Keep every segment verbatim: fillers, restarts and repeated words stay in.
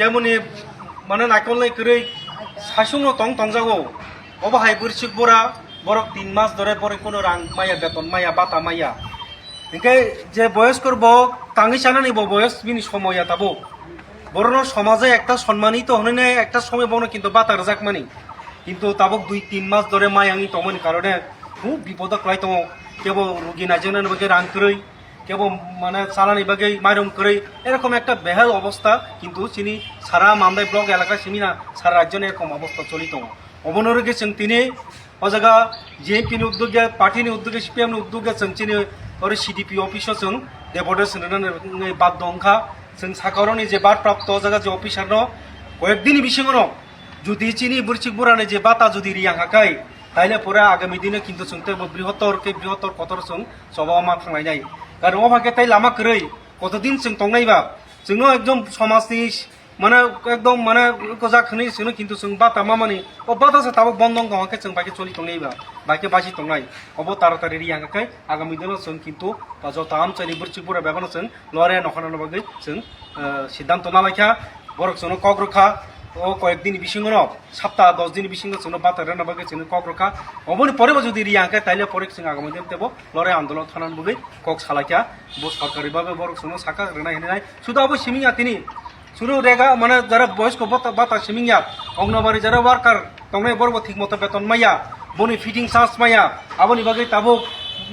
Temoni mane naikolnai kwrwi saichungno tong tongjago. Obo hai bwrwswk bura borok tin mas dore borok kono rang maya, beton maya, bata maya. Hinkhe je boyoskor bo tangwi chanani bo boyos bini somoya tabuk. Borokno somaje ekta sonmanito hwnwi ekta somoi bono kintu bata rwjakmani. Kintu tabuk dui tin mas dore maya wngwi tongmani karone hub bipodo kwlai tongo. Kebo rugi naijaknani bagwi rang kwrwi, kebo mane chalani bagwi mairum kwrwi, erokom ekta behal obosta kintu chini sara Mandai block elaka simi na sara rajyoni erokom obosta choli tongo. Obono rwgwi chwng tini o jaga J M P ni uddoge, party ni uddoge, C P M ni uddoge chwng chini oro C D P office o chwng deputation rwnani bagwi baddo wngkha. Chwng saka oroni je barprapto o jaga je officer no koyek dini bisingo no jodi chini bwrwswk burani je bata jodi riya hakai, taile pore agami dino kintu chwng teibo brihotor khe brihotor kotor chwng choba ma thanglainai. Karon o pha khe tei lama kwrwi kotodin chwng tongnai ba? Chwngno ekdom somajni mane ekdom mane kwchak hwnwi chwngno kintu chwng bata mamani, o bata se tabuk bondo wngkha hwnkhe chwng bai khe choli tongnai ba, bai khe bachi tongnai. Obo taratari riya hwnkhe agami dino chwng kintu joto amchaini bwrwswk bura bebano chwng lore nokhorna bagwi chwng, eh, siddhanto nalaikha, borok chwngno kok rwkha, o koyek dini bisingo no, sapta dos dini bisingo chwngno bata rwna bagwi chwngno kok rwkha. Oboni pore bo jodi riya hwnkhe, taile pore chwng agami din tebo lore andolon thana bagwi kok salaikha. Bo sorkari babe borok chwngno saka rwnai hinwi nai. Sudu abo simi ya tini. Chwngno rega mane jara boyosko bata, bata siming ya, Anganwadi jara worker tongnai borok bo thik moto beton maya, boni feeding charge maya, aboni bagwi tabuk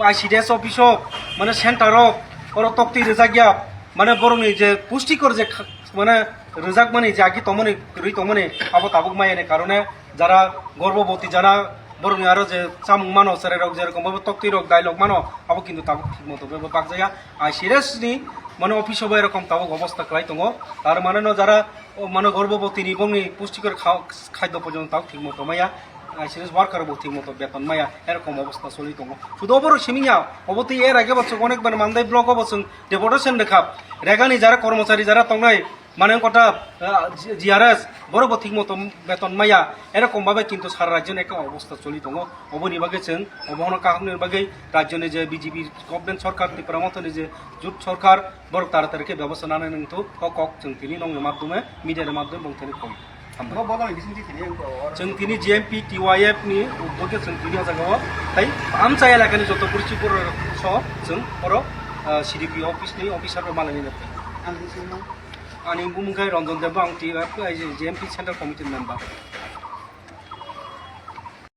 I C D S office o mane center o oro toktwi rwjak ya, mane borokni je pushtikor je kha-, mane rwjakmani je agi tongmani, rwi tongmani abo tabuk maya ni karone jara gorboboti jara borokni aro je chamung mano cherai rok je rokom bobo toktwi rok dailok mano abo kintu tabuk thik moto bebo bakjaya. I C D S ni mane office o bo erokom tabuk obosta kwlai tongo. Tar mane no jara o mane gorboboti ni bongni pushtikor kha-, khadyo porjonto tabuk thik moto maya, I C D S worker bo thik moto beton maya, erokom obosta choli tongo. Sudu oborok simi ya, obo twi er age bo chwng onek bar Mandai block o bo chwng deputation rwkha. Rega ni jara kormochari jara tongnai, mane kota, ah, G R S, borok bo thik moto beton maya, erokom babe kintu sara rajyo ni ekta obosta choli tongo. Oboni bagwi chwng, obo hono kaham ni bagwi rajyo ni je B J P government sorkar, Tipra Motha ni je jut sorkar, borok taratari khe bebosta nanai nang thu, o kok chwng tini nongni madhyome, media ni madhyome bong tini koi. Hambai. Bo, bo, bo, bising tini ang ko, or- Chwng tini G M P T Y F ni uddoge chwng tini o jaga o, tai amchai elakani joto bwrwswk bura so chwng oro, ah, C D P office ni officer rok malai nai. Ang bising no. Ani bumung khe Ranjan Debbarma, ang T Y F, G M P Central Committee member.